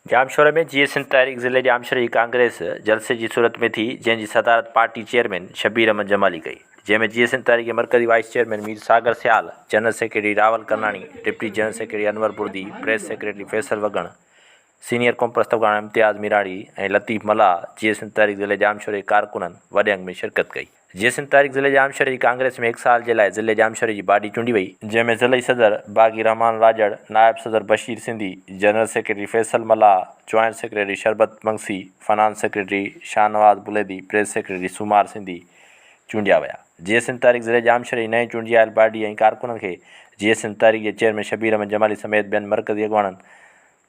ڄامشوري ۾ جيئي سنڌ تحريڪ ضلعي ڄامشوري جي ڪانگريس جلسي جي صورت ۾ ٿي، جنهن جي صدارت پارٽي چيئرمين شبير احمد جمالي ڪئي، جنهن ۾ جيئي سنڌ تحريڪ جي مرڪزي vice chairman Mir Sagar Sial, general secretary Rawal Karnani, deputy general secretary Anwar Burdi, press secretary Faisal Wagan, senior قومپرست اڳواڻ امتياز ميراڻي ۽ لطيف ملاح، جيئي سنڌ تحريڪ ضلعي ڄامشوري جي ڪارڪنن وڏي انگ ۾ شرڪت ڪئي. جيئي سنڌ تحريڪ ضلعي ڄامشوري جي ڪانگريس ۾ هڪ سال جي لاء ضلعي ڄامشوري جي باڊي چونڊي وئي، جنهن ۾ ضلعي صدر باغي رحمان راڄڙ، نائب صدر Bashir Sindhi, general secretary Faisal Mallah, joint secretary Sharbat Mangsi, finance secretary Shahnawaz Buledi, press secretary Somar Sindhi چونڊيا ويا. جيئي سنڌ تحريڪ ضلعي ڄامشوري جي نئين چونڊجي آيل باڊي ۽ ڪارڪنن کي جيئي سنڌ تحريڪ جي چيئرمين شبير احمد جمالي سميت ٻين مرڪزي اڳواڻن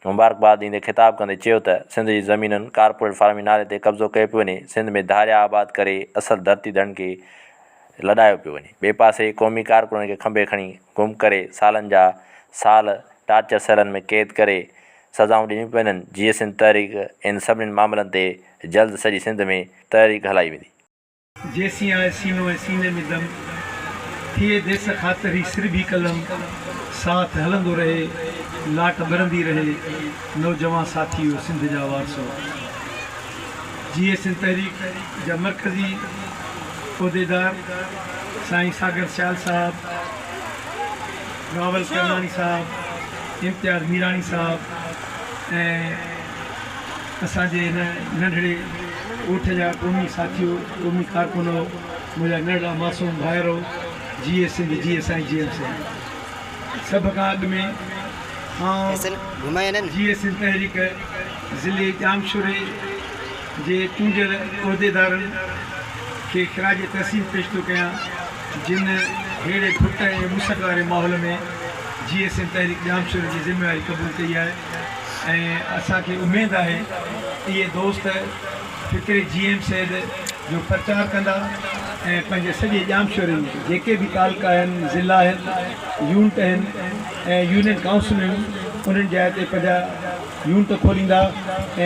مبارڪباد ڏيندي خطاب ڪندي چيو ته سنڌ جي زمينن ڪارپوريٽ فارمنگ نالي تي قبضو ڪيو پيو وڃي، سنڌ ۾ ڌاريا آباد ڪري اصل ڌرتي ڌڻين کي لڏايو پيو وڃي، ٻئي پاسي قومي ڪارڪنن کي کنڀي کڻي گم ڪري سالن جا سال ٽارچر سيلن ۾ قيد ڪري سزائون ڏنيون پيون وڃن، جيئي سنڌ تحريڪ ان سڀني معاملن تي جلد سڄي سنڌ ۾ تحريڪ هلائي ويندي. جيسين آهي سينو ۽ سيني ۾ دم، ٿئي ديس خاطر هي سر ڀي قلم، ساٿ هلندو رهي، لاٽ ٻرندي رهي، نوجوان ساٿيو سنڌ جا وارثو. جيئي سنڌ تحريڪ جا مرڪزي عهديدار سائين ساگر سيال صاحب، راول ڪرناڻي صاحب، امتياز ميراڻي صاحب ۽. اسان جي هن ننڍڙي ڳوٺ جا قومي ساٿيو، قومي ڪارڪنو، منهنجا ننڍڙا معصوم ڀائرو، جيئي سنڌ جيئي سائين جي ايم سيد. سڀ کان اڳ ۾ آئون جيئي سنڌ تحريڪ ضلعي ڄامشوري جي چونڊيل عهديدارن کي خراج تحسين پيش ٿو ڪيان جن ههڙي گهٽ ۽ ٻوسٽ واري ماحول ۾ جيئي سنڌ تحريڪ ڄامشوري جي ذميواري قبول ڪئي آهي. ۽ اسان کي اميد آهي اهي دوست فڪر جي ايم سيد جو پرچار ڪندا ۽ پنهنجي سڄي ڄامشوري ۾ جيڪي به تعلقا آهن، ضلعا آهن، يونٽ آهن ۽ يونين ڪائونسلون آهن انهن جاء تي پنهنجا يونٽ کوليندا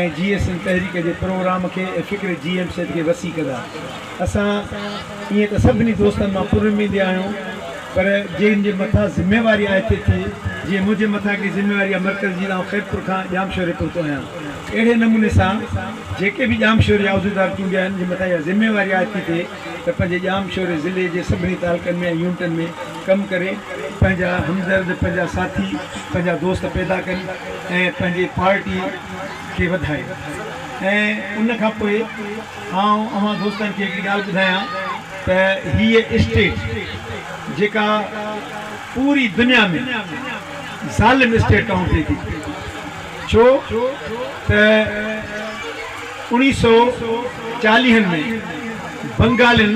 ۽ جي ايس ايم تحريڪ جي پروگرام کي ۽ فڪر جي ايم سيد کي وسيع ڪندا. اسان ائين ته سڀني دوستن مان پراميد آهيون پر جن جي مٿان ذميواري عائد ٿئي ٿي، جيئن منهنجي مٿان هڪڙي ذميواري آهي مرڪز جي ته آئون خيرپور کان ڄامشوري پهتو آهيان. اهڙي نموني سان جيڪي به ڄامشوري جا عهديدار چونڊيا آهن، جن مٿان اها ذميواري عائد ٿي ٿئي ته پنهنجي ڄامشوري ضلعي جي سڀني تعلقن ۾ ۽ يونٽن ۾ ڪم ڪري پنهنجا همدرد، پنهنجا ساٿي، پنهنجا دوست پيدا ڪن ۽ پنهنجي پارٽي کي وڌائين ۽ ان کان پوء آئون اوهان دوستن کي هڪڙي ڳالهه ٻڌايان ته هيء اسٽيٽ جيڪا پوري دنيا ۾ ظالم اسٽيٽ ڪائونٽ ٿئي ٿي ڇو ته اوڻيهه سئو چاليهن ۾ بنگالين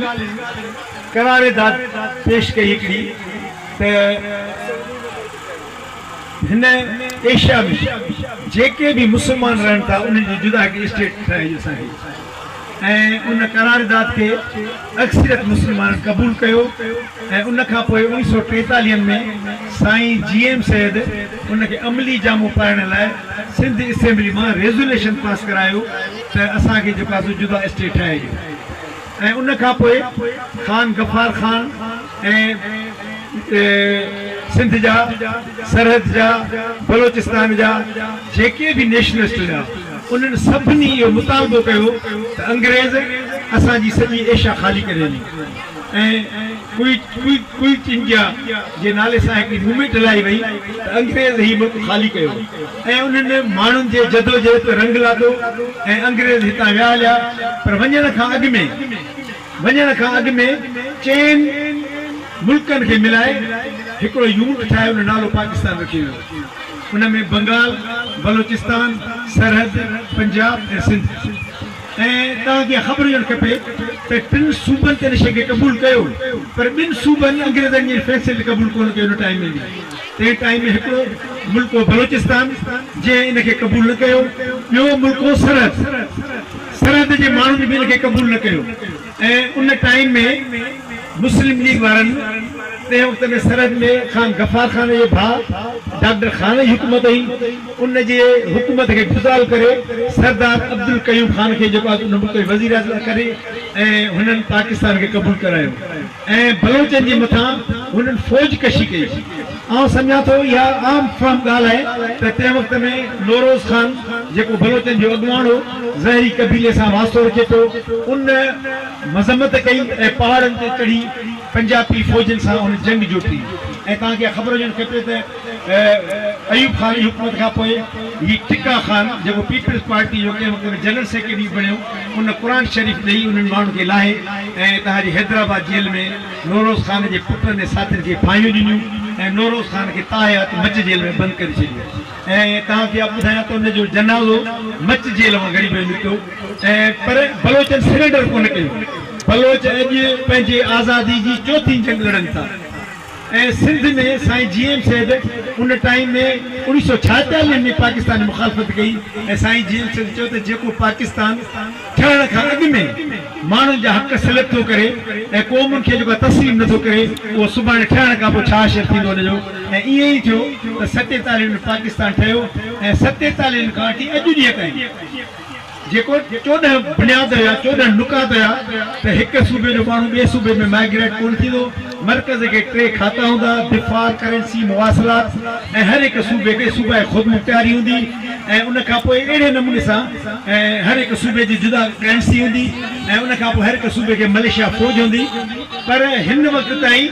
قرارداد پيش ڪئي هڪڙي ته هن ايشيا ۾ جيڪي به مسلمان رهن ٿا انهن جي جدا هڪ اسٽيٽ ٺاهي ڏيو اسان کي ۽ ان قرارداد کي اڪثريت مسلمانن قبول ڪيو ۽ ان کان پوء اوڻيهه سئو ٽيتاليهن ۾ سائين جي ايم سيد ان کي عملي جامو پائڻ لاء سنڌ اسيمبلي مان ريزوليشن پاس ڪرايو ته اسان کي جيڪو آهي سو جدا اسٽيٽ ٺاهي ڏيو ۽ ان کان پوء خان غفار خان ۽ سنڌ جا، سرحد جا، بلوچستان جا جيڪي به نيشنلسٽ هيا انهن سڀني اهو مطالبو ڪيو ته انگريز اسان جي سڄي ايشيا خالي ڪري وڃي ۽ ڪوئٽ انڊيا جي نالي سان هڪڙي موومينٽ هلائي وئي ته انگريز هي ملڪ خالي ڪيو ۽ انهن ماڻهن جي جدوجهد رنگ لاتو ۽ انگريز هتان ويا هليا پر وڃڻ کان اڳ ۾ وڃڻ کان اڳ ۾ چئن ملڪن کي ملائي هڪڙو يونٽ ٺاهي ان نالو پاڪستان رکيو ويو. ان ۾ بنگال، بلوچستان، سرحد، پنجاب ۽ سنڌ. ۽ توهان کي اها خبر هجڻ کپي ته ٽن صوبن ته ان شيء کي قبول ڪيو پر ٻن صوبن انگريزن جي فيصلي کي قبول ڪونه ڪيو ان ٽائيم ۾ به. تنهن ٽائيم ۾ هڪڙو ملڪ هو بلوچستان جنهن ان کي قبول نه ڪيو، ٻيو ملڪ هو سرحد. سرحد جي ماڻهن به ان کي قبول نه ڪيو ۽ ان ٽائيم ۾ مسلم ليگ وارن تنهن وقت ۾ سرحد ۾ خان غفار خان جي ڀاء ڊاڪٽر خان جي حڪومت هئي، ان جي حڪومت کي ڊزالو ڪري سردار عبدالقيوم خان کي جيڪو آهي ان ملڪ جو وزيراعظم ڪري ۽ هنن پاڪستان کي قبول ڪرايو ۽ بلوچن جي مٿان هنن فوج ڪشي ڪئي. آئون سمجهان ٿو اها عام فهم ڳالهه آهي ته تنهن وقت ۾ نوروز خان جيڪو بلوچن جو اڳواڻ هو، زهري قبيلي سان واسطو رکي پيو، ان مذمت ڪئي ۽ پهاڙن تي چڙهي پنجاپي فوجين سان هن جنگ جوٽي ۽ توهان کي اها خبر هجڻ کپي ته ايوب خان جي حڪومت کان پوء هي ٽڪا خان جيڪو پيپلز پارٽي جو ڪنهن وقت ۾ جنرل سيڪريٽري بڻيو ان قرآن شريف ڏئي انهن ماڻهن کي لاهي ۽ توهان جي حيدرآباد جيل ۾ نوروز خان جي پٽن ۽ ساٿين کي ڦاهيون ڏنيون ۽ نوروز خان کي تاحيات مچ جيل ۾ بند ڪري ڇڏيو ۽ توهان کي اها ٻڌايان ته ان جو جنازو مچ جيل مان غريب جو نڪتو ۽ پر بلوچن سرينڊر ڪونه ڪيو. بلوچ اڄ پنهنجي آزادي جي چوٿين جنگ لڙن ٿا ۽ سنڌ ۾ سائين جي ايم سيد ان ٽائيم ۾ 1946 ۾ پاڪستان جي مخالفت ڪئي ۽ سائين جي ايم سيد چيو ته جيڪو پاڪستان ٺهڻ کان اڳ ۾ ماڻهن جا حق سلب ٿو ڪري ۽ قومن کي جيڪو تسليم نٿو ڪري اهو سڀاڻي ٺهڻ کان پوء ڇا حشر ٿيندو ان جو ۽ ائين ئي ٿيو ته 47 ۾ پاڪستان ٺهيو ۽ 47 کان وٺي اڄ ڏينهن تائين جيڪو 14 بنياد هيا، 14 نقاط هيا ته هڪ صوبي جو ماڻهو ٻئي صوبي ۾ مائگريٽ ڪونه ٿيندو، مرڪز کي ٽي کاتا هوندا، دفاع، ڪرنسي، مواصلات ۽ هر هڪ صوبي کي صوبائي خودمختياري هوندي ۽ ان کان پوء اهڙي نموني سان هر هڪ صوبي جي جدا ڪرنسي هوندي ۽ ان کان پوء هر هڪ صوبي کي مليشيا فوج هوندي پر هن وقت تائين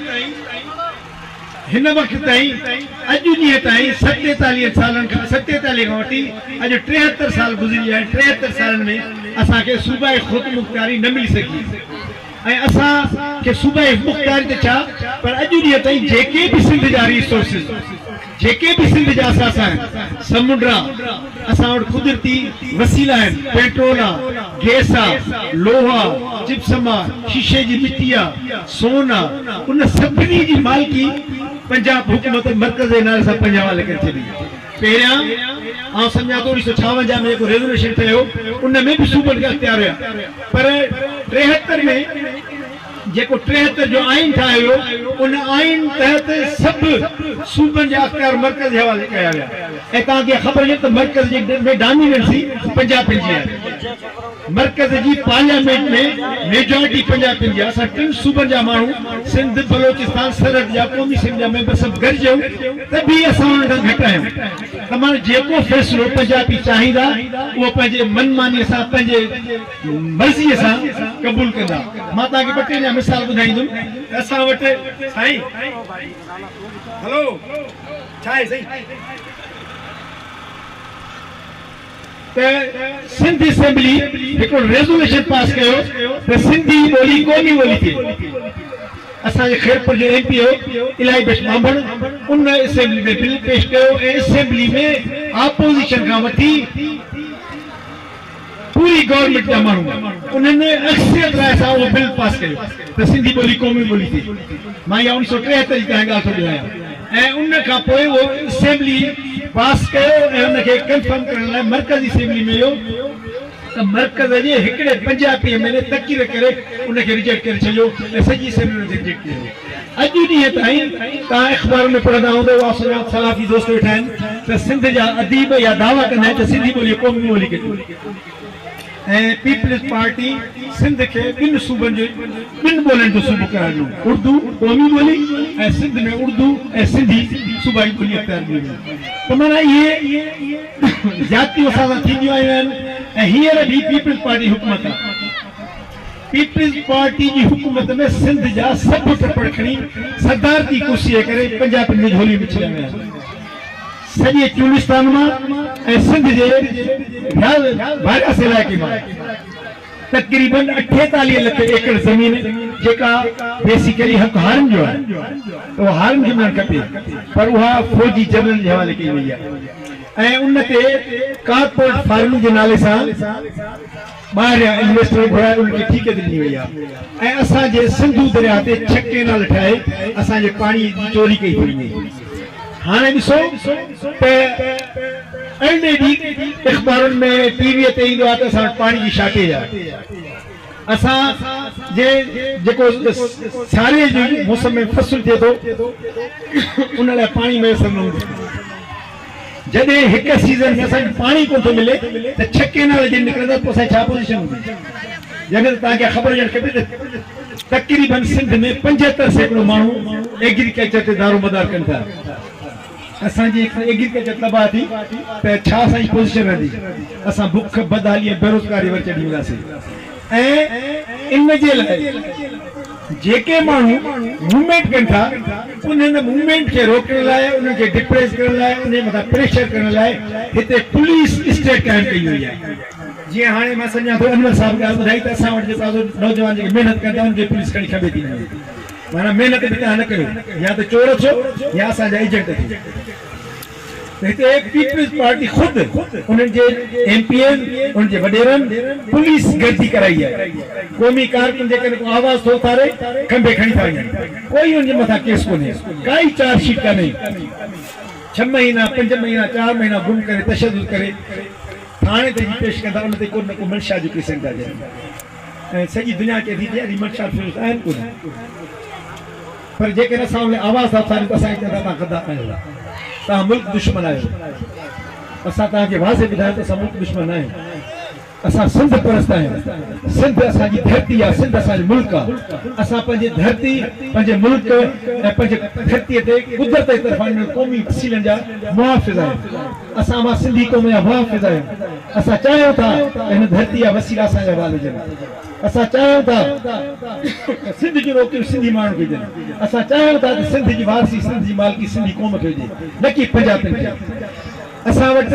هن وقت تائين اڄ ڏينهن تائين 47 سالن کان 47 کان وٺي اڄ 73 سال گذري ويا آهن 73 سالن ۾ اسان کي صوبائي خودمختياري نه ملي سگهي ۽ اسان کي صوبائي مختياري ته ڇا پر اڄ ڏينهن تائين جيڪي به سنڌ جا ريسورسز جيڪي به سنڌ جا اثاثا آهن سمنڊ آ اسان وٽ قدرتي وسيلا آهن پيٽرول آ گئس آ لوهه آ جپسم آ شيشي جي مٽي آ سون آ، ان سڀني جي مالڪي پنجاب حڪومت مرڪز جي نالي سان پنهنجي حوالي ڪري ڇڏي. پهريان آئون سمجهان ٿو 1956 ۾ جيڪو ريزوليوشن ٺهيو ان ۾ به صوبن کي اختيار هيا پر 73 ۾ جيڪو 73 جو آئين ٺاهيو ويو ان آئين تحت سڀ صوبن جا اختيار مرڪز جي حوالي ڪيا ويا ۽ توهان کي اها خبر هجي ته مرڪز جي ۾ ڊاميننسي پنجابين جي آهي. مرڪز جي پارليامينٽ ۾ ميجارٽي پنجابين جي آهي، اسان ٽن صوبن جا ماڻهو سنڌ، بلوچستان، سرحد جا قومي اسيمبلي جا ميمبر سڀ گڏجون ته به اسان انهن کان گهٽ آهيون ته معنيٰ جيڪو فيصلو پنجابي چاهيندا اهو پنهنجي من مانيء سان پنهنجي مرضيء سان قبول ڪندا. مان توهان کي ٻه ٽي اڃا مثال ٻڌائيندم ته اسان وٽ سائين هلو ڇا آهي سائين. ته سنڌ اسيمبلي هڪڙو ريزوليشن پاس ڪيو ته سنڌي ٻولي قومي ٻولي ٿئي. اسان جي خيرپور جو ايم پي او الاهي بخش ٻانڀڻ ان اسيمبلي ۾ بل پيش ڪيو ۽ اسيمبلي ۾ آپوزيشن کان وٺي پوري گورنمينٽ جا ماڻهو انهن اڪثريت راء سان اهو بل پاس ڪيو ته سنڌي ٻولي قومي ٻولي ٿئي. مان اها 1973 جي توهان کي ڳالهه ٿو ٻڌايان. ۽ ان کان پوء اهو اسيمبلي پاس ڪيو ۽ ان کي ڪنفرم ڪرڻ لاء مرڪزي اسيمبلي ۾ ويو ته مرڪز جي هڪڙي پنجابي ايم اين اي تقرير ڪري ان کي ريجيڪٽ ڪري ڇڏيو ۽ سڄي اسيمبلي ان کي ريجيڪٽ ڪيو. اڄ ڏينهن تائين توهان اخبارن ۾ پڙهندا هوندؤ اها سڃاڻپ صحافي دوست ويٺا آهن ته سنڌ جا اديب اها دعويٰ ڪندا آهن ته سنڌي ٻولي قومي ٻولي ڪجي. ۽ پيپلز پارٽي سنڌ کي ٻن صوبن جو ٻن ٻولين جو صوبو قرار ڏنو، اردو قومي ٻولي ۽ سنڌ ۾ اردو ۽ سنڌي صوبائي ٻولي اختيار ڏني وئي ته معنيٰ اهي زيادتيون اسان سان ٿينديون آيون آهن ۽ هينئر به پيپلز پارٽي حڪومت آهي. پيپلز پارٽي جي حڪومت ۾ سنڌ جا سڀ ٽپڙ کڻي صدارتي ڪرسيء جي ڪري پنجابين جي جهولي ۾ ڇڏيا ويا آهن. سڄي چولستان مان ۽ سنڌ جي وارياسي علائقي مان تقريبن 48 لک ايڪڙ زمين جيڪا بيسيڪلي حق هارين جو آهي ته اها هارين کي ملڻ کپي پر اها فوجي جنرلن جي حوالي ڪئي وئي آهي ۽ ان تي ڪارپوريٽ فارمنگ جي نالي سان ٻاهريان انويسٽر گهرائي انهن کي ٺيڪي تي ڏني وئي آهي ۽ اسان جي سنڌو درياهه تي 6 ڪئنال ٺاهي اسان جي پاڻي جي چوري ڪئي ٿي وڃي. هاڻي ڏسو ته ارڙهين ڏينهن اخبارن ۾ ٽي ويء تي ايندو آهي ته اسان وٽ پاڻي جي شارٽيج آهي. اسان جي جيڪو سياري جي موسم ۾ فصل ٿئي ٿو ان لاء پاڻي ميسر نه هوندو. جڏهن هڪ سيزن ۾ اسان کي پاڻي ڪونه ٿو ملي ته ڇهه ڪينال جي نڪرندا پوء اسان جي ڇا پوزيشن هوندي؟ جڏهن ته توهان کي خبر هجڻ کپي ته تقريبن سنڌ ۾ 75% ماڻهو ايگريڪلچر تي دارومدار ڪن ٿا. اسان جي ايگريڪلچر تباهه ٿي ته ڇا اسان جي پوزيشن رهندي؟ اسان بک، بدحالي ۽ بيروزگاري ور چڙهي وينداسين ۽ ان جي لاء جيڪي ماڻهو موومينٽ ڪن ٿا انهن موومينٽ کي روڪڻ لاء انهن کي ڊپريس ڪرڻ لاء انهن مٿان پريشر ڪرڻ لاء هتي پوليس اسٽيٽ قائم ڪئي وئي آهي. جيئن هاڻي مان سمجهان ٿو انور صاحب ڳالهه ٻڌائي ته اسان وٽ جيڪو آهي سو نوجوان جيڪي محنت ڪن ٿا انهن کي پوليس کڻي کنڀي ٿي وڃي. معنيٰ محنت به توهان نه ڪيو يا ته چور ٿيو يا اسان جا ايجنٽ ٿيو. ته هتي پيپلز پارٽي خود انهن جي ايم پي ايز، انهن جي وڏيرن پوليس گردي ڪرائي آهي. قومي ڪارڪن جيڪڏهن ڪو آواز ٿو اٿاري کنڀي کڻي ٿا وڃن. ڪوئي انهن جي مٿان ڪيس ڪونهي، ڪائي چارج شيٽ ڪانهي. ڇهه مهينا، پنج مهينا، چار مهينا گم ڪري تشدد ڪري ٿاڻي تي جي پيش ڪندا ان تي ڪو نه ڪو منشا جو ڪيس هڻندا ڇڏين. ۽ سڄي دنيا چئي ٿي ته يار هي منشا فيوز آهن ڪونه. پر جيڪڏهن اسان ان لاء آواز ٿا اٿاريون ته اسان کي چوندا توهان غدار آهيو، توهان ملڪ دشمن آهيو. اسان توهان کي واضح ٻڌايو ته اسان ملڪ دشمن نه آهيون، اسان سنڌ پرست آهيون. سنڌ اسان جي ڌرتي آهي، سنڌ اسان جو ملڪ آهي. اسان پنهنجي ڌرتي، پنهنجي ملڪ ۽ پنهنجي ڌرتيء تي قدرت جي طرفان ڏنل قومي وسيلن جا محافظ آهيون. اسان اوهان سنڌي قوم جا محافظ آهيون. اسان چاهيون ٿا ته هن ڌرتي جا وسيلا اسان جي حوالي هجن. اسان چاهيون ٿا ته سنڌ جون نوڪريون سنڌي ماڻهن کي هجن. اسان چاهيون ٿا ته سنڌ جي وارثي، سنڌ جي مالڪي سنڌي قوم کي هجي، نه ڪي پنجابين کي. اسان وٽ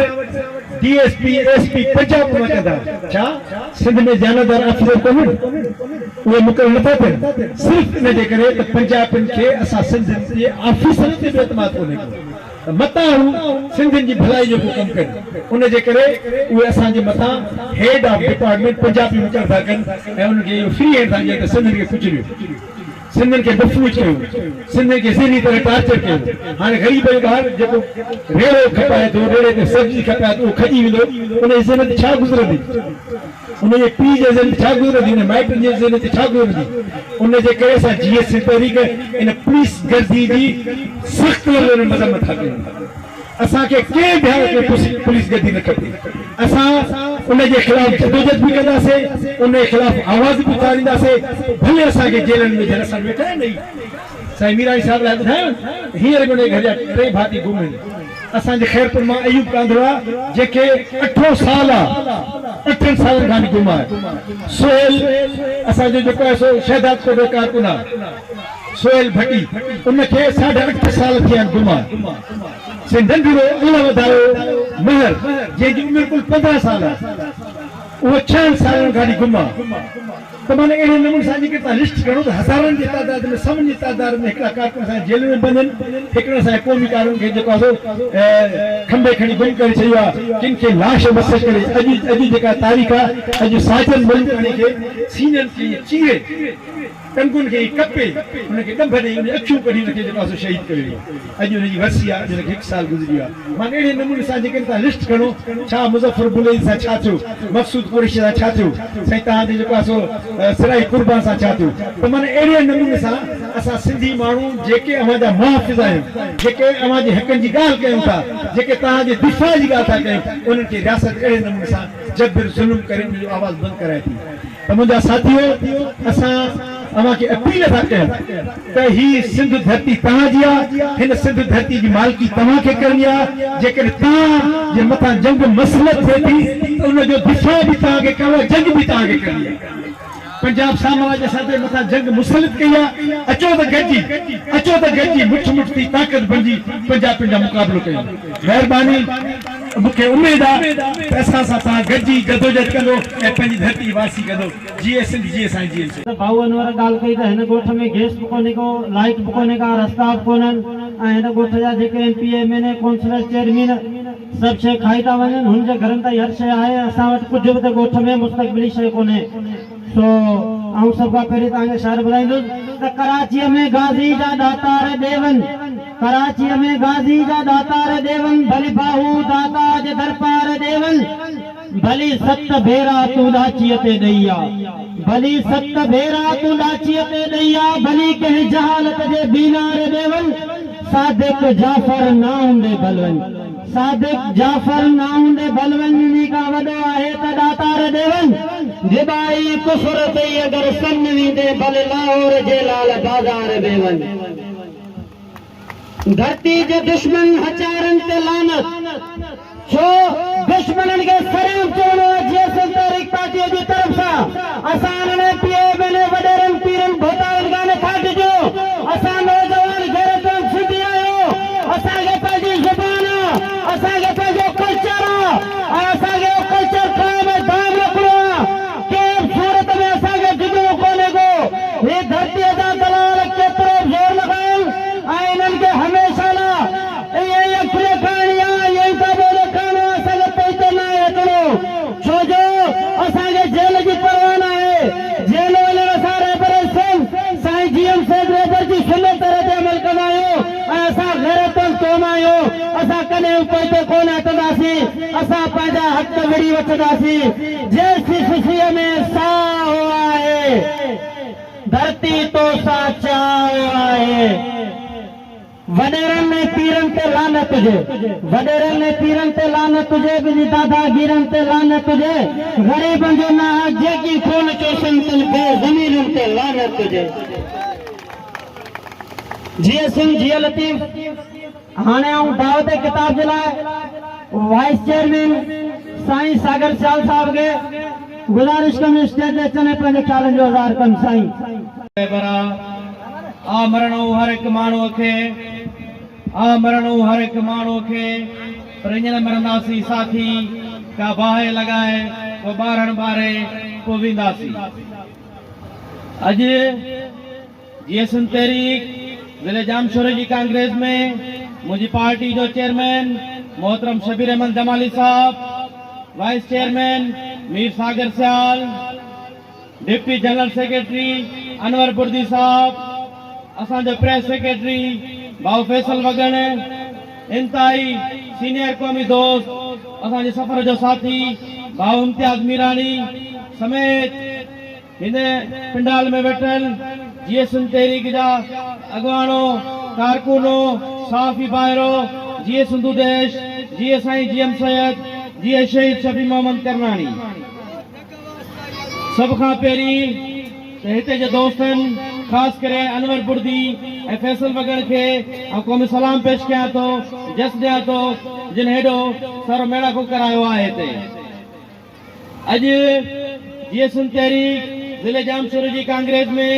D S P, S P Punjab مان ڪندا. ڇا سنڌ ۾ ديانتدار آفيسر ڪونهن؟ اهي مقرر نٿا ٿين صرف ان جي ڪري ته پنجابين کي اسان سنڌ جي آفيسرن تي به اعتماد ڪونهي ڪو. ته متان هو سنڌين جي ڀلائي جو ڪو ڪم ڪن، ان جي ڪري اهي اسان جي مٿان هيڊ آف ڊپارٽمينٽ پنجابي مقرر ٿا ڪن ۽ انهن کي اهو فري هينڊ ٿا ڏين ته سنڌين کي ڪچليو، سنڌين کي مفلوج ڪيو، سنڌين کي ذهني طرح ٽارچر ڪيو. هاڻي غريب جو ٻار جيڪو ريڙهو کپائي ٿو، ريڙهي تي سبزي کپائي ٿو، اهو کڄي ويندو، ان جي ذهن تي ڇا گذرندي؟ ان جي پيء جي ذهن تي ڇا گذرندي، ان جي مائٽن جي ذهن تي ڇا گذرندي، ان جي ڪري اسان جي ايس سي تحريڪ ان پوليس گردي جي سخت لفظن ۾ مذمت ٿا ڪيون. اسان کي ڪنهن به حالت ۾ پوليس گردي نه کپي. اسان ان جي خلاف جدوجھد به ڪنداسين، ان جي خلاف آواز به اٿارينداسين، ڀلي اسان کي جيلن ۾ وجھن، اسان ويٺا آهن ئي. سائين ميراڻي صاحب لاء ٻڌايو ته هينئر به ان جي گهر جا ٽي ڀاتي گم آهن. اسان جي خيرپور مان ايوب ڪانڌڙو آ جنهن کي اٺون سال آ اٺن سالن کان گم آهي. سهيل اسان جو جيڪو آهي سو شهداد ڪوٽ جو ڪارڪن آ سهيل ڀٽي ان کي ساڍا اٺ سال ٿيا آهن گم آهي. سائين ننڍڙو الله وڌايو مهر جنهن جي عمر ڪل 15 سال آ اهو ڇهن سالن کان گم آ. ته معنيٰ اهڙي نموني سان جيڪڏهن توهان لسٽ کڻو ته هزارن جي تعداد ۾ سون جي تعداد ۾ هڪڙا ڪارڪن اسان جي جيلن ۾ بند آهن، هڪڙن اسان جي قومي ڪارڪنن کي جيڪو آهي سو کنڀي کڻي گم ڪري ڇڏيو آهي، ڪن کي لاش مسخ ڪري اڄ اڄ جيڪا تاريخ آهي اڄ ساجن ملڪاڻي کي سينن کي ائين چيري ٽنگن کي ائين ڪپي ان کي ڏنڀ ڏئي ان جون اکيون ڪڍي ان کي جيڪو آهي سو شهيد ڪيو ويو آهي. اڄ ان جي ورسي آهي، اڄ ان کي هڪ سال گذري ويو آهي. معنيٰ اهڙي نموني سان جيڪڏهن توهان لسٽ کڻو، ڇا مظفر بليدي سان ڇا ٿيو، مقصود قريشي سان ڇا ٿيو، سائين توهان جي جيڪو آهي سو سرائي قربان سان ڇا ٿيو ته معنيٰ اهڙي نموني سان اسان سنڌي ماڻهو جيڪي اوهان جا محافظ آهيون، جيڪي اوهان جي حقن جي ڳالهه ڪيون ٿا، جيڪي توهان جي دفاع جي ڳالهه ٿا ڪيون، انهن کي رياست اهڙي نموني سان جبر ظلم ڪري انهن جو آواز بند ڪرائي ٿي. ته منهنجا ساٿيو اسان اوهان کي اپيل ٿا ڪيون ته هي سنڌ ڌرتي توهان جي آ، هن سنڌ ڌرتي جي مالڪي توهان کي ڪرڻي آ، جيڪڏهن توهان جي مٿان جنگ مسلط ٿئي ٿي ته ان جو دفاع به توهان کي ڪرڻو آ، جنگ به توهان کي ڪرڻي آ. پنجاب سامراج اسان تي مٿان جنگ مسلط ڪئي آ، اچو ته گڏجي، اچو ته گڏجي مٺ مٺ ٿي طاقت بڻجي پنجابين جا مقابلو ڪيون. مهرباني. مون کي اميد آ ته اسان سان توهان گڏجي جدوجهد ڪندو ۽ پنهنجي ڌرتي جي وارثي ڪندو. جيئي سنڌ جيئي سائين جيئي سنڌ. ته ڀائو انور ڳالهه ڪئي ته هن ڳوٺ ۾ گئس به ڪونهي ڪو، لائيٽ به ڪونهي ڪا، رستا به ڪونهن ۽ هن ڳوٺ جا جيڪي M P A, M N A, councillor, chairman سڀ شيء کائي ٿا وڃن، هن جي گهرن تائين هر شيء آهي ۽ اسان وٽ ڪجهه به ته ڳوٺ ۾ مستقبلي شيء ڪونهي. سو آئون سڀ کان پهرين توهان کي شعر ٻڌائيندس ته ڪراچيء ۾ غازي جا ڏاتار ڏيون، ڪراچيء ۾ غازي جا ڏاتار ڏيون، ڀلي باهو داتا جي درپار ڏيون. ڀلي ست ڀيرا تون ڏاچيء تي ڏئي آ. ڀلي ست ڀيرا تون ڏاچيء تي ڏئي آ. ڀلي ڪنهن جهالت جي بينار ڏي وڃ. صادق جعفر نه هوندي ڀل وڃ. صادق جعفر نه هوندي ڀل وڃ. انهي کان وڏو آهي ته ڏاتار ڏي وڃ. جبائي ڪفر تئي اگر سن ويندين ڀل لاهور جي لال بازار ۾ وڃ. ڌرتي جي دشمن هچارن تي لعنت، ڇو دشمنن کي سرعام چوڻو آهي جيئي سنڌ تحريڪ پارٽيء جي طرف سان اسان انهن ايم پي اي، ايم اين اي، وڏيرن، پيرن، ڀوتارن کان نٿا ڊڄون، اسان نوجوان غيرتمند سنڌي آهيون، اسان کي پنهنجي زبان آ، اسان کي پنهنجو ڪلچر آ ۽ اسان کي اهو ڪلچر قائم ۽ دائم رکڻو آ، ڪنهن به صورت ۾ اسان کي ڊڄڻو ڪونهي ڪو، هي ڌرتيء جا دلال ڪيترو به زور لڳائن ۽ انهن کي هميشه لا ائين ئي اک ڏيکارڻي آ، ائين ئي داٻو ڏيکارڻو آ، اسان کي پوئتي ناهي هٽڻو، ڇو جو اسان کي جيل جي پرواهه ناهي، جيل وڃڻ اسان رهبر سنڌ سائين جي ايم سيد رهبر جي سنت طرح تي عمل ڪندا آهيون ۽ اسان غيرتمند قوم آهيون، اسان ڪڏهن به پوئتي ڪونه هٽنداسين، اسان پنهنجا حق وڙهي وٺنداسين، جيسين سسئيء ۾ ساهه آهي. ڌرتي توسان چاهه آهي. وڏيرن ۽ پيرن تي لعنت هجي. وڏيرن ۽ پيرن تي لعنت هجي ٻنهي دادا گيرن تي لعنت هجي غريبن جو ناحق جيڪي خون چوسن تن بي ضميرن تي لعنت هجي. جيئي سنڌ جيئي لطيف. هاڻي آئون دعوت ڪتاب جي لاء وائيس چيئرمين سائين ساگر سيال صاحب کي گذارش ڪندس اسٽيج تي اچن ۽ پنهنجي خيالن جو اظهار ڪن سائين. رهبرا! آ مرڻو هر هڪ ماڻهوء کي، آ مرڻو هر هڪ ماڻهوء کي، پر ايئن نه مرنداسين ساٿي، ڪا باهه لڳائي، ڪو ٻارڻ ٻاري، پوء وينداسين. اڄ جيئي سنڌ تحريڪ ضلعي ڄامشوري جي ڪانگريس ۾ منهنجي پارٽي جو چيئرمين محترم شبير احمد جمالي صاحب، vice chairman Mir Sagar Sial, deputy general secretary Anwar Burdi صاحب، اسان جو پريس سيڪريٽري ڀائو فيصل وڳڻ، انتهائي سينيئر قومي دوست اسان جي سفر جو ساٿي ڀائو امتياز ميراڻي سميت هن پنڊال ۾ ويٺل جيئي سنڌ تحريڪ جا اڳواڻو، ڪارڪنو، صحافي ڀائرو، جيئي سنڌو ديش، جيئي سائين جي ايم سيد، جيئي شهيد شفيع محمد ڪرناڻي. سڀ کان پهرين ته هتي جي دوستن خاص ڪري انور بڙدي ۽ فيصل وڳڻ کي آئون قومي سلام پيش ڪيان ٿو، جس ڏيان ٿو جن هيڏو سارو ميڙاڪو ڪرايو آهي هتي. اڄ جيئي سنڌ تحريڪ ضلعي ڄامشوري جي ڪانگريس ۾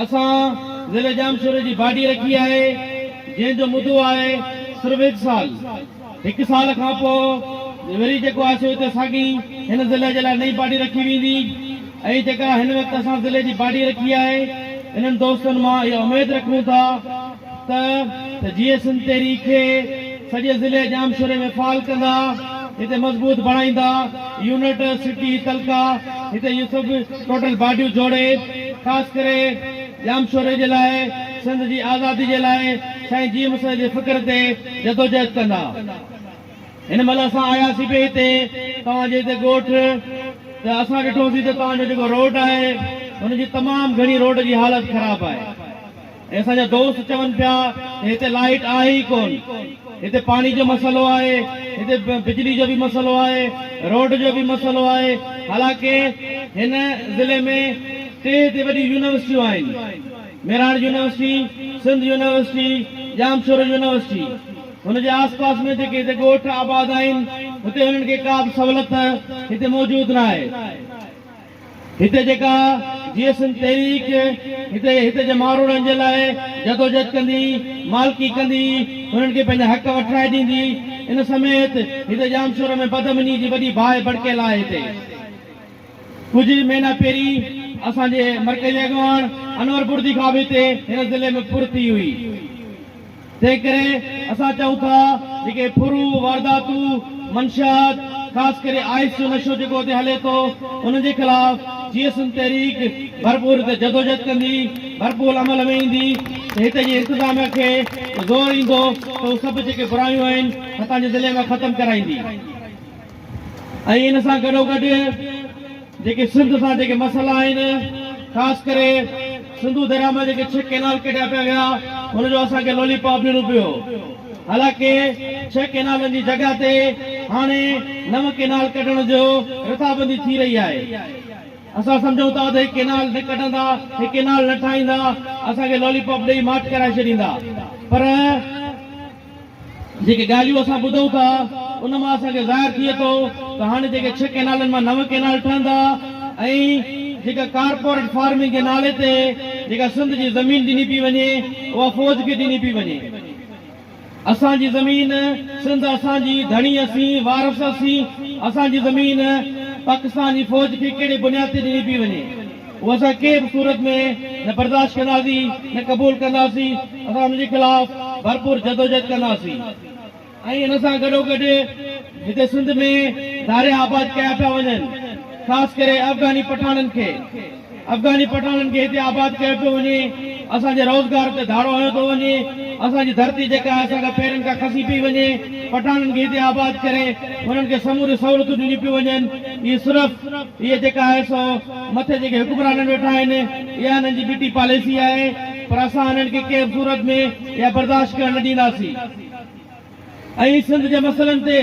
اسان ضلعي ڄامشوري جي باڊي رکي آهي جنهن جو مدو آهي صرف هڪ سال هڪ سال کان پوء وري جيڪو آهي سو هتي ساڳي هن ضلعي جي لاء نئين باڊي رکي ويندي ۽ جيڪا هن وقت اسان ضلعي جي باڊي رکي آهي انهن دوستن مان اها اميد رکون ٿا ته جيئي سنڌ تحريڪ کي سڄي ضلعي ڄامشوري ۾ فعال ڪندا، هتي مضبوط بڻائيندا، يونٽ، سٽي، تلڪا هتي اهي سڀ ٽوٽل باڊيون جوڙي خاص ڪري ڄامشوري جي لاء سنڌ جي آزادي جي لاء سائين جي ايم سيد جي فڪر تي جدوجهد ڪندا. هن مهل اسان آياسين پئي هتي توهان جي هتي ڳوٺ ته اسان ڏٺوسين ته توهان جو جيڪو روڊ آهي ان جي تمام گهڻي روڊ جي حالت خراب آهي. ۽ اسان جا دوست چون پيا ته هتي لائيٽ آهي ئي ڪون، هتي پاڻي جو مسئلو آهي، هتي بجلي جو به مسئلو آهي، روڊ جو به مسئلو آهي، حالانڪه هن ضلعي ۾ ٽي هتي وڏيون يونيورسٽيون آهن، Mehran university, Sindh university, Jamshoro university, هن جي آس پاس ۾ جيڪي هتي ڳوٺ آباد آهن، هتي هنن کي ڪا به سهولت هتي موجود ناهي. هتي جيڪا جيئي سنڌ تحريڪ هتي هتي جي ماروئڙن جي لاء جدوجهد ڪندي، مالڪي ڪندي، هنن کي پنهنجا حق وٺرائي ڏيندي، ان سميت هتي ڄامشورو ۾ بدامني جي وڏي باهه ڀڙڪيل آهي هتي ڪجهه مهينا پهرين اسان جي مرڪزي اڳواڻ انور بڙدي کان به هتي هن ضلعي ۾ ڦر ٿي هئي. تنهن ڪري اسان چئون ٿا جيڪي ڦرون، وارداتون، منشيات خاص ڪري آئس جو نشو جيڪو هتي هلي ٿو ان جي خلاف جيئي سنڌ تحريڪ ڀرپور هتي جدوجهد ڪندي، ڀرپور عمل ۾ ايندي ته هتي جي انتظاميا کي زور ايندو ته هو سڀ جيڪي برايون آهن هتان جي ضلعي مان ختم ڪرائيندي. ۽ ان سان گڏوگڏ جيڪي سنڌ سان جيڪي مسئلا آهن خاص ڪري سنڌو درياء مان جيڪي ڇهه ڪينال ڪڍيا پيا ويا ان جو اسان کي لولي پاپ ڏيڻو پيو حالانڪه ڇهه ڪينالن جي جڳهه تي هاڻي نو ڪينال ڪڍڻ جو رٿابندي ٿي رهي آهي. اسان سمجهون ٿا ته هي ڪينال نه ڪڍندا، هي ڪينال نه ٺاهيندا، اسان کي لولي پاپ ڏئي ماٺ ڪرائي ڇڏيندا پر جيڪي ڳالهيون اسان ٻڌون ٿا ان مان اسان کي ظاهر ٿئي ٿو ته هاڻي جيڪي ڇهه ڪينالن مان نو ڪينال ٺهندا ۽ جيڪا ڪارپوريٽ فارمنگ جي نالي تي جيڪا سنڌ جي زمين ڏني پئي وڃي اها فوج کي ڏني پئي وڃي. اسان جي زمين سنڌ اسان جي ڌڻي اسين وارث اسين اسان جي زمين پاڪستان جي فوج کي ڪهڙي بنياد تي ڏني پئي وڃي اهو اسان ڪنهن به صورت ۾ نه برداشت ڪنداسين نه قبول ڪنداسين اسان ان جي خلاف ڀرپور جدوجهد ڪنداسين ۽ ان سان گڏوگڏ هتي سنڌ ۾ ڌاريا آباد ڪيا پيا وڃن خاص ڪري افغاني پٺاڻن کي افغاني پٺاڻن کي هتي آباد ڪيو پيو وڃي، اسان جي روزگار تي ڌاڙو هنيو ٿو وڃي، اسان جي ڌرتي جيڪا آهي اسان کان پيرن کان کسي پئي وڃي، پٺاڻن کي هتي آباد ڪري انهن کي سموريون سهولتون ڏنيون پيون وڃن، اهي صرف اهي جيڪا آهي سو مٿي جيڪي حڪمرانن ويٺا آهن اها انهن جي ٻٽي پاليسي آهي پر اسان انهن کي ڪنهن به صورت ۾ اها برداشت ڪرڻ نه ڏينداسين. ۽ سنڌ جي مسئلن تي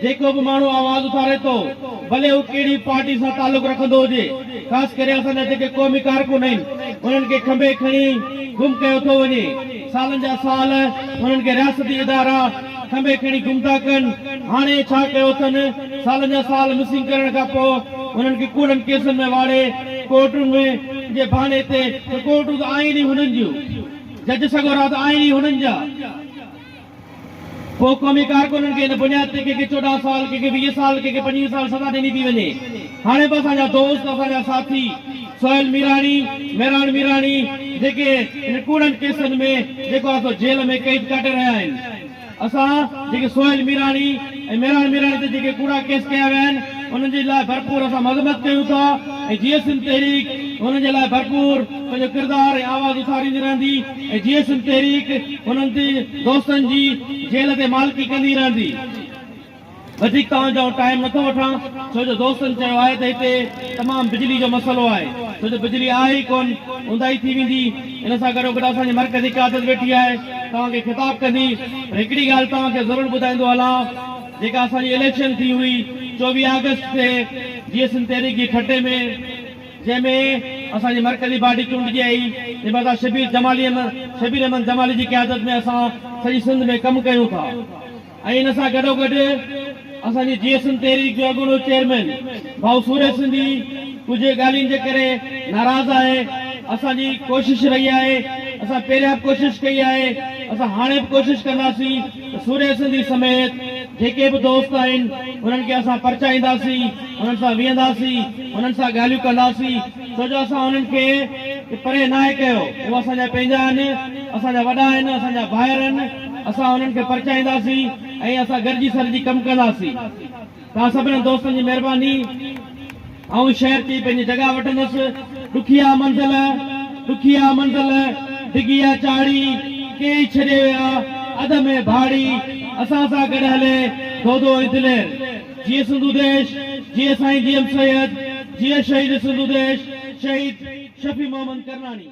جيڪو به ماڻهو آواز اٿاري ٿو ڀلي هو ڪهڙي به پارٽي سان تعلق رکندو هجي خاص ڪري اسان جا جيڪي قومي ڪارڪن آهن انهن کي کنڀي کڻي گم ڪيو ٿو وڃي سالن جا سال انهن کي رياستي ادارا کنڀي کڻي گم ٿا ڪن هاڻي ڇا ڪيو اٿن سالن جا سال مسنگ ڪرڻ کان پوء انهن کي ڪوڙن ڪيسن ۾ واڙي ڪورٽن ۾ جي بهاني تي ته ڪورٽون ته آهن ئي هنن جون جج سڳورا ته آهن ئي هنن جا. پوء قومي ڪارڪنن کي ان بنياد تي ڪنهن کي 14 سال، ڪنهن کي 20 سال، ڪنهن کي 25 سال سزا ڏني پئي وڃي. هاڻي به اسان جا دوست، اسان جا ساٿي سهيل ميراڻي، مهراڻ ميراڻي جيڪي ان ڪوڙن ڪيسن ۾ جيڪو آهي سو جيل ۾ قيد ڪاٽي رهيا آهن. اسان جيڪي سهيل ميراڻي ۽ مهراڻ ميراڻي تي جيڪي ڪوڙا ڪيس ڪيا ويا آهن انهن جي لاء ڀرپور اسان مذمت ڪيون ٿا ۽ جيئي سنڌ تحريڪ انهن جي لاء ڀرپور پنهنجو ڪردار ۽ آواز اٿاريندي رهندي. ۽ جيئي سنڌ تحريڪ انهن تي دوستن جي جيل تي مالڪي ڪندي رهندي. وڌيڪ توهان جو آئون ٽائيم نٿو وٺان ڇو جو دوستن چيو آهي ته هتي تمام بجلي جو مسئلو آهي ڇو جو بجلي آهي ئي ڪون اونداهي ٿي ويندي ان سان گڏوگڏ اسان جي مرڪزي قيادت ويٺي آهي توهان کي خطاب ڪندي پر هڪڙي ڳالهه توهان کي ضرور ٻڌائيندو هلان جيڪا اسان جي اليڪشن ٿي هئي 24 آگسٽ تي جيئي سنڌ تحريڪ جي ٺٽي ۾ جنهن ۾ اسان جي مرڪزي باڊي چونڊجي آئي، جنهن ۾ اسان شبير جمالي شبير احمد جمالي جي قيادت ۾ اسان سڄي سنڌ ۾ ڪم ڪيون ٿا ۽ ان سان گڏوگڏ اسان جي جيئي سنڌ تحريڪ جو اڳوڻو چيئرمين ڀائو سورهيه سنڌي ڪجهه ڳالهين جي ڪري ناراض آهي، اسان جي ڪوشش رهي آهي، اسان پهريان به ڪوشش ڪئي آهي، اسان هاڻي به ڪوشش ڪنداسين ته سورهيه سنڌي سميت جيڪي به دوست آهن انهن کي اسان پرچائينداسين، انهن سان ويهنداسين، انهن سان ڳالهيون ڪنداسين، ڇو جو اسان انهن کي پري ناهي ڪيو، هو اسان جا پنهنجا آهن، اسان جا وڏا آهن، اسان جا ڀائر آهن، اسان انهن کي پرچائينداسين ۽ اسان گڏجي سڏجي ڪم ڪنداسين. توهان سڀني دوستن جي مهرباني. آئون شهر چئي پنهنجي جڳهه وٺندس. ڏکي آ منزل، ڏکي آ منزل، ڊگهي آ چاڙهي، ڪيئي ڇڏي ويا اڌ ۾ ڀاڙي، اسان سان گڏ هلي دودو ۽ دلير. جيئي سنڌو ديش، جيئي سائين جي ايم سيد، جيئي شهيد سنڌو ديش، شهيد شفيع محمد ڪرناڻي.